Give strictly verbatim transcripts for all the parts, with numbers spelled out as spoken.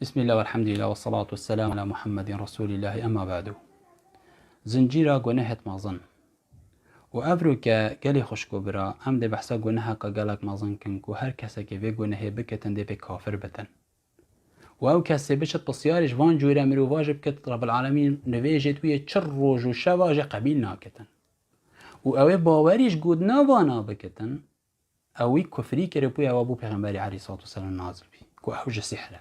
Bismillah, velhamdülillah, ve salatu ve selamu ala Muhammedin Resulillah, emma ba'du. Zincîra gunehêt mezin. Û evroke gelê xwişk û bira, em dê behsa guneheka gelek mezin kin ku her kesekê vê gunehê bikitin dê pê kafir bitin. Û ew kesê biçit pisyarê ji van cûre mirova jî bikit, Rabbil Alemîn nivêjêt wî yê çi roj û şeva jê qebîl nakitin. Û ew ê bawerî ji godina vana bikitin, ew wî kufrî kiribû, ewa bû Pêxemberî aleyhissalatu vesselam nazil bî, ku ew ji sihr e.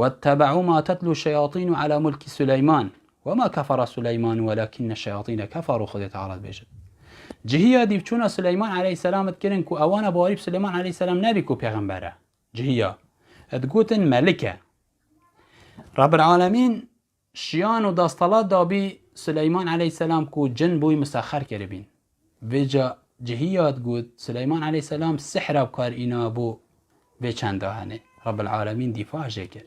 وَاتَّبَعُوا مَا تَتْلُو الشَّيَاطِينُ عَلَى مُلْكِ سُلَيْمَانَ وَمَا كَفَرَ سُلَيْمَانُ وَلَكِنَّ الشَّيَاطِينَ كَفَرُوا، Xwedê Teala dibêjit. Cihiya dî çûna Suleyman aleyhisselam dikirin ku ewana bawerî bi Suleyman aleyhisselam nebî ku pêxember e. Cihiya. Digotin melik e. Rabbil Alemîn şiyan û desthilat dabî Suleyman aleyhisselam ku cin bûyî misexer kiribîn. Vêca cihiya digot, Suleyman aleyhisselam sihra bi kar îna bo vê çenda henê. Rabbil Alemîn dîfa jê kir.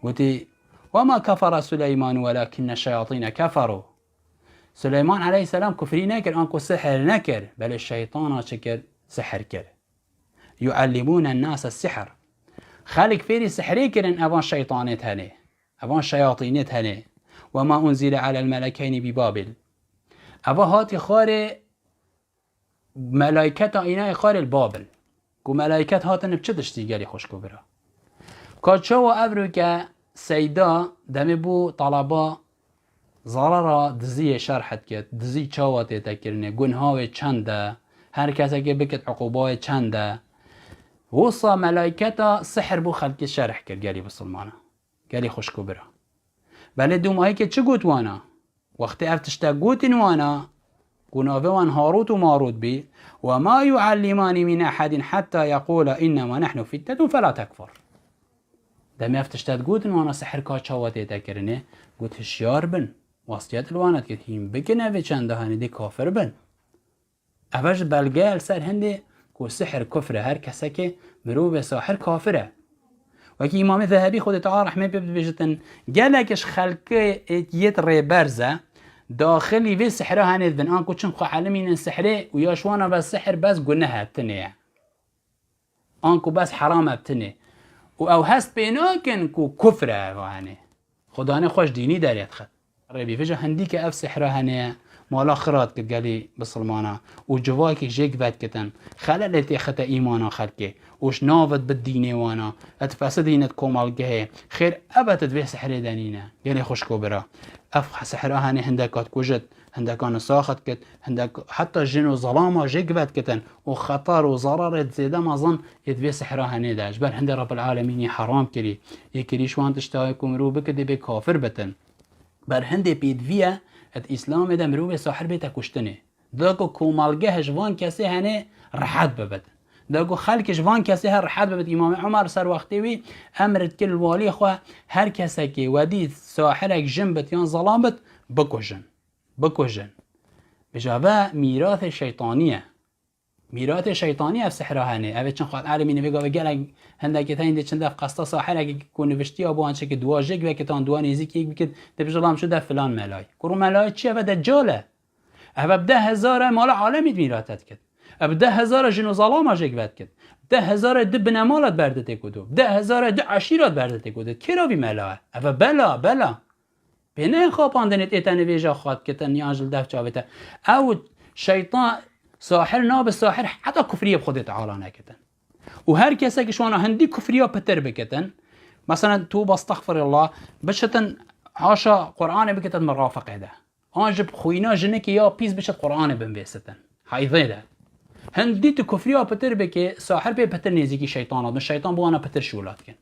Gotî, "وَمَا كَفَرَ سُلَيْمَانُ وَلَكِنَّ الشَّيَاطِينَ كَفَرُوا." Suleyman aleyhisselam kufrî nekir, anku sihir nekir, belê şeytana çi kir? Sihir kir. يُعَلِّمُونَ النَّاسَ السِّحْرَ. Xelk fêrî sihrê kirin evan şeytanê tenê. Evan şeyatînê tenê. وَمَا أُنْزِلَ عَلَى الْمَلَكَيْنِ بِبَابِلَ. Eva hatî xwarê melayketa îna yê xwarê li Babil. Ku melayket hatin bi çi tiştî gelî xwişk û bira. Ka çawa evroke seyda demê bû talaba zarara diziyê şerh dikit. Dizî çawa tête kirinê, gunha wê çend e, her kesekê bikit uqûba wê çend e. Wisa melayketa sihr bû xelkê şerh kir gelî bisilmana. Gelî xwişk û bira. Belê dûmahîkê çi got wana? Wextê ev tişte gotin wana, ku navê wan Harût û Marût bî, "وَمَا يُعَلِّمَانِ مِنْ أَحَدٍ حَتَّى يَقُولَا إِنَّمَا نَحْنُ فِتْنَةٌ فَلَا تَكْفُرْ." Demê ev tişte digotin wana sihir ka çawa tête kirinê, got, "Hişyar bin." Wasiyet li wana dikir, "Hîn bikin evê çenda henê dê kafir bin." Eve ji belge li ser hindê ku sihir kufr e, her kesekê mirovê sahir kafir e. Wekî Îmamê Zehebî Xwedê Teala rehmê pê bidibêjitin, gelek ji xelkê yêt rêberz e, daxilî vê sihra henê dibin, anku çin xwe elimînin sihrê û ya ji wana ve sihir bes guneh e, tinê ye. Anku bes heram e bi tinê. Û ew hest pê nakin ku kufr e eva henê. Xudanê xwe ji dînî derê dixin. Rêbî vêca hindî ke ev sihra henê ye, mala xira dikit gelî bisilmana û civakê jê givet kitin. Xelelê tê xite îmana xelkê û ji nav it bi dînê wana, et fesidînit komalgehê. Xêr ev et vê sihrê de nîne. Gelê xwişk û bira. Ev sihra henê hindek hat kujit. Hindeka nisaxet kit, hindek heta jin û zelama jê givet kitin û xetar û zerarê zêde mezin ê di vê sihra henê de. Ji ber hindê Rabbil Alemînî heram kirî. Yê kirî ji wan tişta ku mirov bike dê bê kafir bitin. Ber hindê pêdivî ye, di Îslamê de mirovê sahir bête kuştinê. Dida ku komelgeh ji van kesê henê rehet bibit. Dida ku xelkê ji van kesê her rehet bibit. Îmamê Umar ser wextê wî emr dikir li waliyê xwe, her kesekê wedî sahirek jin bit yan zelam bit, bikujin. Bikujin. Bêje ve mîrathê şeytanî ye. Mîrathê şeytanî ev sihra henê. Ev ê çin xwat elimîne vê gavê gelek hindekê te hîn dê çin dev qesta sahirekê ku niviştiya bo an çekê dua jêk vekit an dua nêzîkî yek bikit, dê bije lam şu dev filan melayî. Kuro melayî çi ye? Eve deccal e. Eve bi deh hezar e mala alemî di mîrate dikit. Ev bi deh hezar e jin û zalama jêk vedikit. Deh hezar e di binemala di berde tê ku do. Deh hezar e di eşîra di berde tê ku do. Kêra vî mela e? Eve bela, bela. Pê neyê xapandinê tê te nivêja xwe dikitin yan ji li dev çavê te. Ew şeytan, sahir nabe sahir heta kufriyê bi Xwedê Teala nekitin. Û her kesek ji wana hindî kufriya pitir bikitin, meselen tu bastexfirillah, biçitin haşa Qur'anê bikitin mirafeqê de. An ji xwîna jinikê ya pîs biçit Qur'anê binvêsitin. Heyvê de. Hindî tu kufriya pitir bikê, sahir pê pitir nêzîkî şeytana dibin, şeytan bi wana pitir şûla dikin.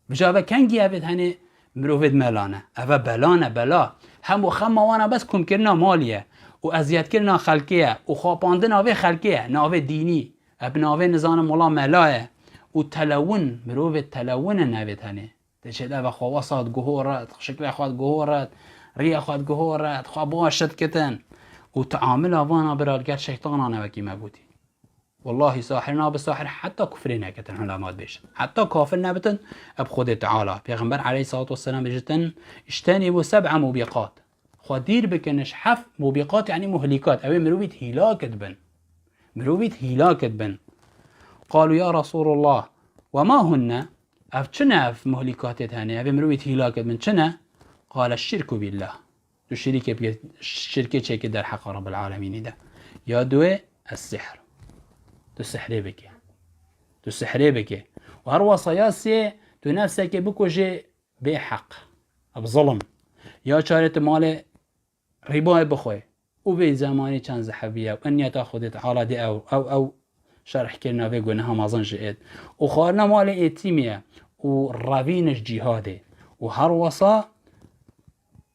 Vêca ve kengî evê henê mirovê di mela ne. Eve bela ne, bela. Hem û xema wana bes komkirina malî ye û eziyetkirina xelkê ye û xapandina vê xelkê ye, navê dînî, e bi navê nizanim wela mela ye û telewin, mirovê telewin in evê henê. Tê çêde eve xwe wesa diguhoret, şikle xwe diguhoret, riyê xwe diguhoret, xwe baş dikitin û teamila vana bira li gel şeytanan e wekî me gotî. Wellahî sahir nabe sahir heta kufrê neketin, ulema dibêjin. Heta kafir nebitin, eb Xwedê Teala. Pêxember aleyhissalatu vesselam bêjitin, "اجتنبوا سبع موبقات." Xwe dîr bikin ji heft mubiqat, yani muhlikat. Ew ê mirovî hîlak dibin. Mirovî hîlak dibin. قالوا يا رسول الله وما هن؟ Ev çi ne ev muhlîkatê hene? Ev ê mirovî hîlak bin çi ne? Qale şirku billah. Tu şirîkê bike, şirkê çêkî derheqa Rabbil Alemînî de. Ya duê ez sihr. Tu sihrê bike. Tu sihrê bike. Û her wasa ya sê tu nefsekê bikujê bê heq. Ev zulm. Ya çarê tu malê rîbayê bixwe. Û vê zemanî çend zehf bîye û niyeta Xwedê Teala dê ew, ew, ew şerhkirina vê guneha mezin jî êt. Û xwarina malê êtîmê ye û revîn ji cîhadê. Û her wasa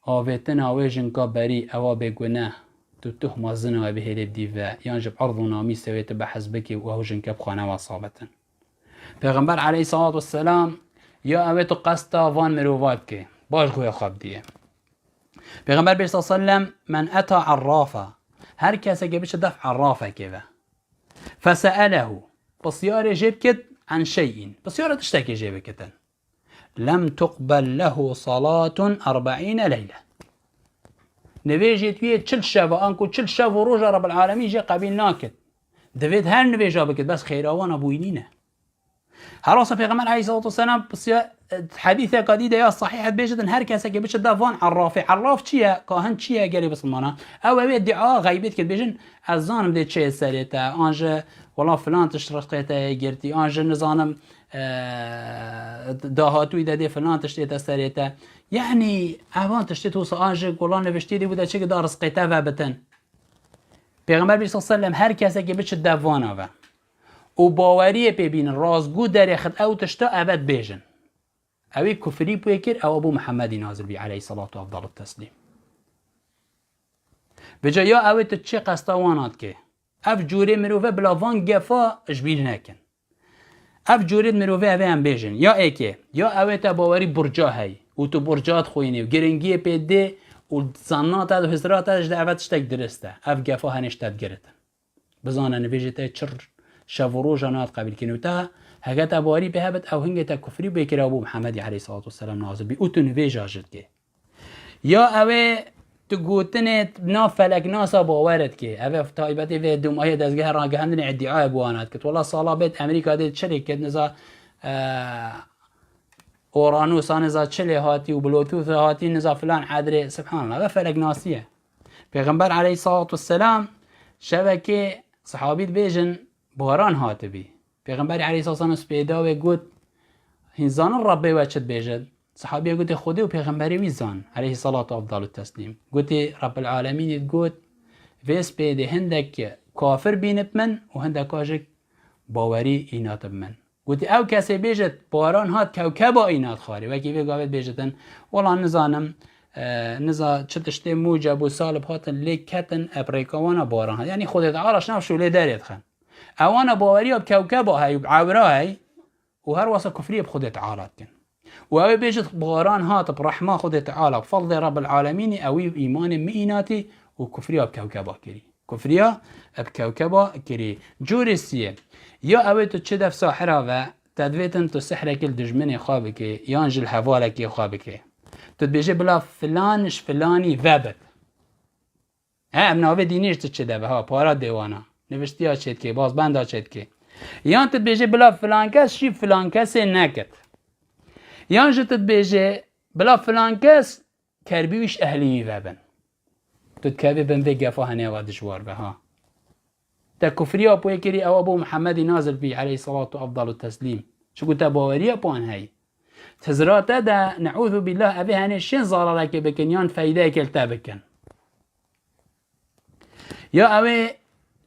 avêtina wê jinka berî ewa bêguneh, tu tuhma zina wê bihêlê bidî ve, yan ji erd û namîsê wê tu behs bikî û ew jinke bi xwe newe sabitin. Pêxember aleyhissalatu vesselam ya ew ê tu qesta van mirova dike, baş xuya xwe bidiyê. Pêxember bê sallallahu aleyhi ve sellem, "Men eta arrafa." Her kesekê biçe def arrafekê ve. Feseelehu. Pisyarê jê bikit an şey'in. Pisyara tiştekê jê bikitin. Lem tuqbel lehu salatun erba'îne leyle. Nivêjê tu yê çil şeva, anku çil şev û roja Rabbil Alemîn jê qebîl nakit. Divêt her nivêja bikit, bes xêrawana bûyî nîne. Her wasa Pêxember aleyhissalatu vesselam pisiya, e, hedîseka dî de ya sahîh et bêjidin, her kesekê biçe de van errafê. Erraf çi ye? Kahin çi ye gelê bisilmana? Ew ewê dua xeybê dikit, bêjin, ez zanim dê çê serê te, an ji wela filan tişt rizqê te yê girtî, an ji nizanim, e, dahatûyî de dê filan tiştê te serê te. Yanî evan tiştê tu wisa an ji wela niviştî dê bû de çi da rizqê te vebitin. Pêxember bî sallallahu aleyhi ve sellem her kesekê biçe de vana ve. û baweriyê pê bînin, rastgû derêxit ew tişta eve dibêjin. Ewî kufrî pê kir, ew Ebû Muhemmedî nazil bî aleyhissalatu afdalut teslîm. Vêca ya ew ê tu çi qesta wana dike? Ev cûrê mirove bila van gefa ji bîr nekin. Ev cûrê mirovê eve em bêjin. Ya êkê, ya ew ê te bawerî burca hey û tu burca dixwînî û giringiyê pê dê û zanna te û hizra te ji de eve tiştek dirist e. Ev gefa henê ji te digiritin. Bizane nivêjê te çi şev û roja nat qebîl kirin û te heke te bawerî pê hebit ew hingê te kufrî bê kira bû Muhemmedî aleyhissalatu vesselam nazil bî û tu nivêja ji dikê. Ya ew ê tu gotinê nav feleknasa bawer dikê. Ev ê taybetê vê dûmayê dezgehê ragihandinê îdîayê bi wana dikit. Wela sala bêt Amerîka dê çi lê kit niza, e, Oranusa niza çi lê hatî û Bluetooth hatî niza filan edrê. Subhanallah, ve feleknasî ye. Pêxember aleyhissalatu vesselam şevekê sihabî dibêjin baran hatibî. Pêxemberî aleyhissalatu vesselam spêda wê got, hîn zanin Rebbê we çi dibêjin? Sihabiye gote, Xwedê û Pêxemberê wî zan, aleyhissalatu afdalu teslîm. Gote, Rebbil Alemînî got, vê spêdê hindek kafir bînit min û hindeka jî bawerî înat bi min. Gotî, ew kesê bêjit, baran hat kewkeba înat xwarê. Wekî vê gavê dibêjitin, wela nizanim, e, niza çi tiştê mûceb û salib hatin lê ketin, ev rêka wana baran hat. Yanî Xwedê Teala şinav şûlê derê dixin. Ewana baweriya bi kewkeba hey û bi ewra hey û her wasa kufriyê bi Xwedê Teala dikin. Û ew ê bêjit, baran hat bi rehma Xwedê Teala, bi fedlê Rebbil Alemînî, ewî îmanê min înatî û kufriya bi kewkeba kirî. Kufriya bi kewkeba kirî. Curê siyê. Ya ew ê tu çi def sahira ve, te divêtin tu sihrekê li dijminê xwe bikê, yan ji li hevalekê xwe bikê. Tu dibêjê bila filan ji filanî vebit. He, em navê dînî ji tu çi deve, ha, para dêwana. Niviştiya çêdikê, bazbenda çêdikê. Yan tu dibêjê bila filan kes jî filan kesê nekit. Yan ji tu dibêjê bila filan kes kerbî wî ji ehlî wî vebin. Tu dikevî bin vê gefa henê eva dijwar be, ha. Te kufriya pê kirî, ew Ebû Muhemmedî nazil bî, aleyhissalatu afdalu teslîm. Çiku te baweriya pan hey. Tizra te de, neûzu billah, evê henê şên zararekê bikin, yan feydeyekê li te bikin. Ya ew ê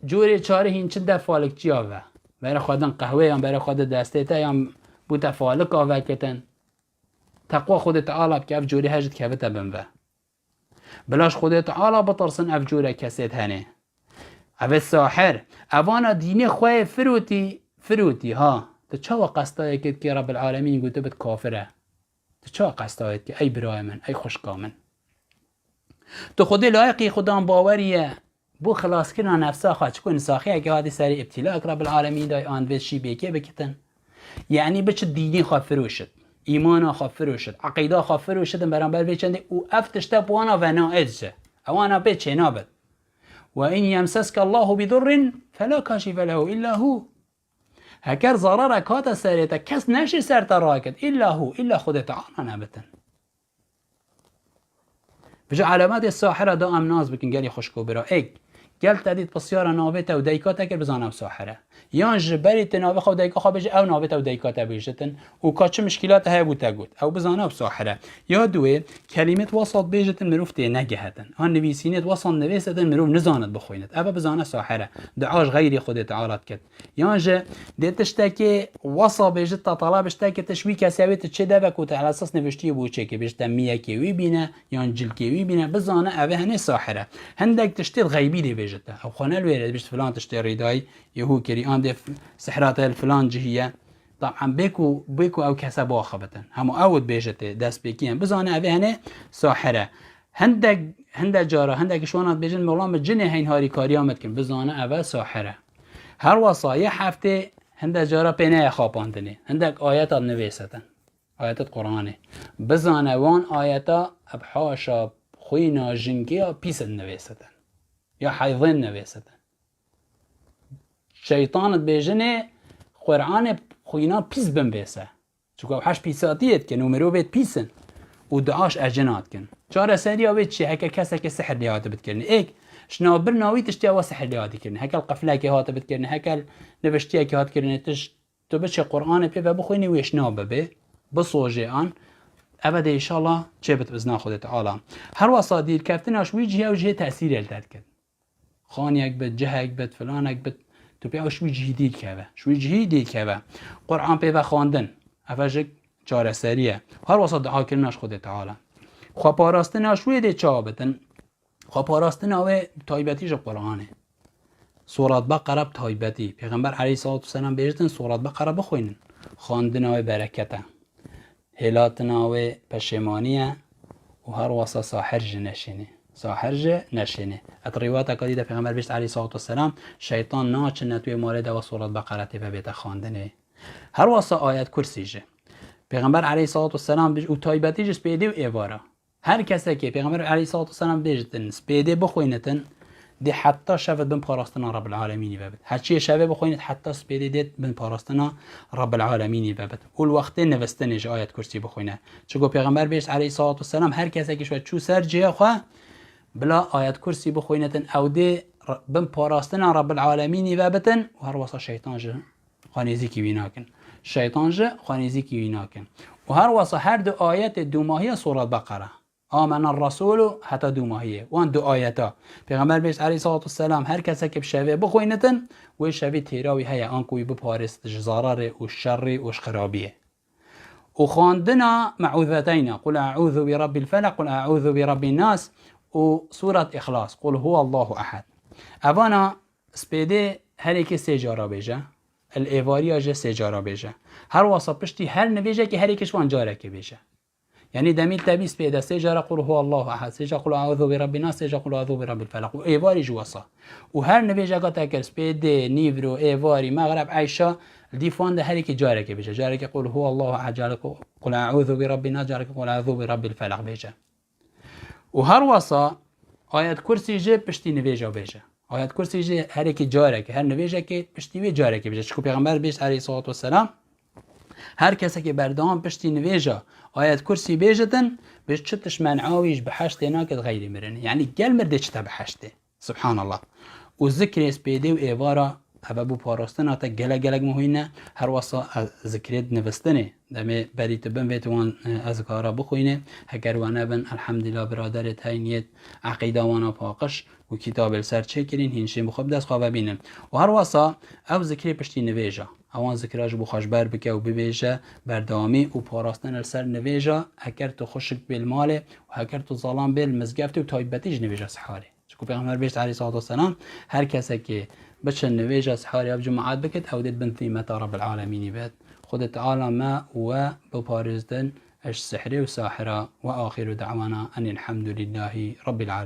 corê çarê hîn çi de falikçiya ve. Bere xwe din qehwê yan bere xwe di destê te yan bû te falika vekitin. Teqwa Xwedê Teala bike, ev corê he jî dikevite bin ve. Bila ji Xwedê Teala bitirsin ev cure kesê hene. Ev ê sahir. Evana dînê xwe yê firotî, firotî ha. Tu çawa qesta yekê dikê Rebbil Alemîn gotibit kafir e? Tu çawa qesta wê dikî, ey birayê min, ey xwişka min? Tu Xwedê layiqî Xudan bawerî ye, bo xilaskirina nefsa xwe, çiku însaxiyeke hatî serê îbtîlayek Rebbil Alemîn dayê, an divê şî bêkê bikitin. Yanî biçit dînê xwe firoşit, îmana xwe firoşit, eqîda xwe firoşit in beramber vê çendê û ev tişte bi wana venaêt ji. Ewana pê çênabit. Ve in yemseske Allahu bi durrin fela kaşife lehu illa hu. Heker zararek hate serê te, kes neşê ser te rakit. Îlla hû, îlla Xwedê Teala nebitin. Bi ji alametê sahira da em nas bikin gelî xwişk û bira. Êk, gel te dît pisyara navê te û dayika te kir, bizane ew sahir e. Yan ji berî tu navê xwe û dayika xwe bêjî, ew navê te û dayika te bêjitin û ka çi mişkîlate heye bû te got. Ew bizane ew sahir e. Ya duwê, kelîmêt wesa dibêjitin mirov tê negihetin. An nivîsînêt wesa nivêsitin mirov nizanit bixwînit. Ev e bizane sahir e. Dua ji xeyrî Xwedê Teala dikit. Yan jî dê tiştekê wesa bêjit te talab ji te kir, tu ji wî kesê wê tu çê devek û tu elesas niviştiyê bû çêkê, bêjit te miyekê wî bîne yan cilkê wî bîne, bizane ev ê henê sahir e. Hindek tiştê xeybî dê bêjit te. Ew xwe ne li wê re bêjit filan tiştê rîdayî yê hû kirî, an dê f-, sihra te li filan cihî ye. Taban bê ku, bê ku ew kese biaxibitin. Hema ew dibêjit tê destpêkî ye. Bizane ev ê henê sahir e. Hindek, hindek cara, hindek ji wana dibêjin, "Mola min cinê heyn harîkariya min dikin." Bizane ev e sahir e. Her wesa yê heftê hindek cara pê neye xapandinê. Hindek ayeta nivêsitin. Ayeta Qur'anê. Bizane wan ayeta ev haşa xwîna jingiya pîs nivêsitin. Ya heyzên nivêsitin. Şeytan dibêjinê Qur'anê xwîna pîs binvêse. Çunku ew heş pîsatiyê dikin û mirovêt pîs in û dua ji ecina dikin. Çareseriya wê çi? Heke kesekê sihir lê hatibit kirinê. Êk, ji navbirina wî tiştê ew sihir lê hatibit kirinê. Heke li qiflekê hatibit kirinê, heke li niviştiyekê hat kirinê, tu ji, tu biçê Qur'anê pê ve bixwînî wê ji nav bibê, bisojê an, ev de înşallah çêbit bi izna Xwedê Teala. Her wesa dîrkeftina ji wî cihê ew cihê tesîrê li te dikin. Xaniyek bit, cihek bit, filanek bit, tu pê ew ji wî cihî dîr keve. Ji wî cihî dîr keve. Qur'an pê ve xwendin. Ev jî çareserî ye. Her wesa duakirina ji Xwedê Teala. Xweparastina ji wê dê çawa bitin? Xweparastina wê taybetî ji Qur'anê. Surat Beqere bi taybetî. Pêxember aleyhissalatu vesselam bêjitin, Surat Beqere bixwînin. Xwendina wê bereket e. Hêlatina wê peşêmanî ye û her wesa sahir jî neşênê. Sahir jî neşênê. Et rîwayeteka dî de Pêxember bêjt aleyhissalatu vesselam, şeytan naçine tu wê malê de we Surat Beqere tê ve bête xwendinê. Her wesa ayet kursî jî. Pêxember aleyhissalatu vesselam bêj û taybetî jî spêdê û êvara. Her kesekê Pêxember aleyhissalatu vesselam bêjitin, spêdê bixwînitin, dê heta şevit bin parastina Rabbil Alemînî ve bit. Her çiyê şevê bixwînit heta spêdê dêt bin parastina Rabbil Alemînî ve bit. Û li wextê nivistinê ji ayet kursî bixwîne. Çunku Pêxember bêjt aleyhissalatu vesselam, her kesekî ji we çû ser cihê xwe, bila ayet kursî bixwînitin, ew dê r-, bin parastina Rabbil Alemînî ve bitin û her wesa şeytan jî xwe nêzîkî wî nakin. Şeytan jî xwe nêzîkî wî nakin. Û her wesa her du ayetê dûmahiya Suret Beqere. Amena Resûlû heta dûmahiyê. Wan du ayeta. Pêxember bêjt aleyhissalatu vesselam, her kesekê bi şevê bixwînitin, wê şevê têra wî heye, anku wî biparêst ji zararê û şerrî û ji xirabiyê. Û xwendina meûzeteyna, Qul eûzu bi Rabbil Felaq, Qul eûzu bi Rabbin Nas û Suret Îxlas, Qul huwallahu ehad. Evana spêdê herêkê sê cara bêje, li êvariya jê sê cara bêje. Her wasa piştî her nivêjekê herêkê ji wan carekê bêje. Yanî demî te bî spêde sê cara Qul huwallahu ehad, sê cara Qul eûzu bi Rabbin Nas, sê cara Qul eûzu bi Rabbil Felaq û êvarî ji wesa. Û her nivêjeka te kir spêdê, nîvro, êvarî, mexreb, eyşa, dîfan de herêkê carekê bêje. Carekê Qul huwallahu ehad, carekê Qul eûzu bi Rabbin Nas, carekê Qul eûzu bi Rabbil Felaq bêje. Û her wasa ayet kursî jî piştî nivêja bêje. Ayet kursî jî herêkê carekê, her nivêjekê piştî wê carekê bêje. Çiku Pêxember bêjt aleyhissalatu vesselam, her kesekê berdewam piştî nivêja ayet kursî bêjitin, bêj çi tişt men'a wî ji biheştê nake xeyrî mirinê. Yanî gel mirdê çi te biheştê. Subhanallah. Û zikrê spêdê û êvara, eve bû parastina te gelek gelek muhîm e. Her wasa, e, zikrê nivistinê. Demê berî tu bin vê tu wan, e, ezkara bixwînê. Heger we nebin, elhamdulillah, biraderê te heyî niyet eqîda wana paqij û kitabê li ser çêkirîn, hîn şên bi xwe bi dest xwe ve bînin. Û her wasa ew zikrê piştî nivêja. Ewan zikra ji bo xwe ji ber bike û bibêje berdewamî û parastin li ser nivêja, heker tu xwişik bê li malê û heker tu zalan bê li mizgeftê û taybetî ji nivêja siharê. Çiku Pêxember bêjt aleyhissalatu vesselam, her kesekê biçe nivêja siharê ev cemaat bikit, ew dê bin zîmeta Rabbil Alemînî bit. Xwedê Teala me û we biparêzdin ji sihrê û sahira. Ve axiru da'wana enil hamdulillahî Rabbil Alemin.